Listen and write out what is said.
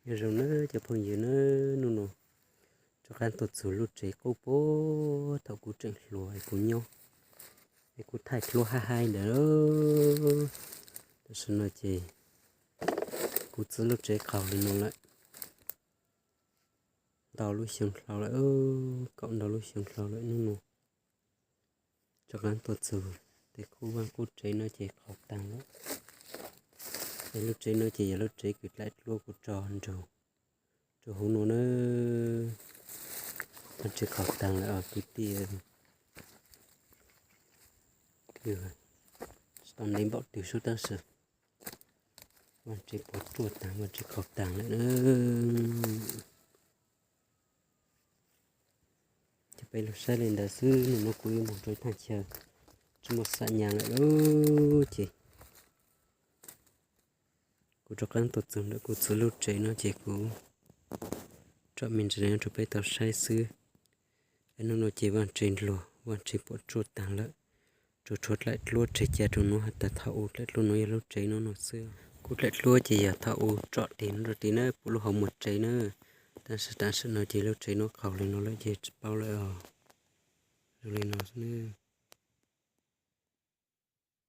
Nyob zoo nawb cov phooj ywg nawb, hnub no rov qab tuaj txug lub tsev qub puag thaum kuv tseem hluas es kuv nyob, es kuv thaij dluab hab haib ntawd. Tam sim no ces kuv txwv lub tsev qaug li no lawm ntau lub xyoo dlhau lawm, kaum ntau lub xyoo dlhau lawm. Hnub no rov qab tuaj txug tej qub vaj qub tsev no ces qaug taag lawm. Es lub tsev no ces yog lub tsev kws dlaim dluab kuv tso nrug rua huv no na. Vaj tsev qaug taag lawm os kwv tij. Tsis tau ntev npaum twg xwb tab sis vaj tsev puas tsuaj taag, vaj tsev qaug taag lawm na. Ces peb lug saib li ntawd xwb, hnub no kuv yuav moog rua thaj chaw tsis muaj xam nyas lawm lauj. Ces kuv rov qab tuaj txug ntawm kuv txwv lub tsev no ces kuv tsom me ntsis rua peb tau saib xwb. Hnub no ces vaj tsev ndluag, vaj tsev puas tsuaj taag lawm, tsuas tshuav dlaim dluab tseg ca rua nuav has tas thaum u dlaim dluab nuav yog lub tsev no no xwb. Kuv dlaim dluab ces yog thaum u tsom tes nuav rua tid na, puag lub hauv muag tsev na. Tab sis tam sim no ces lub tsev nuav qaug li no lawm ces tsis paub lawm os. Zoo li no xwb na.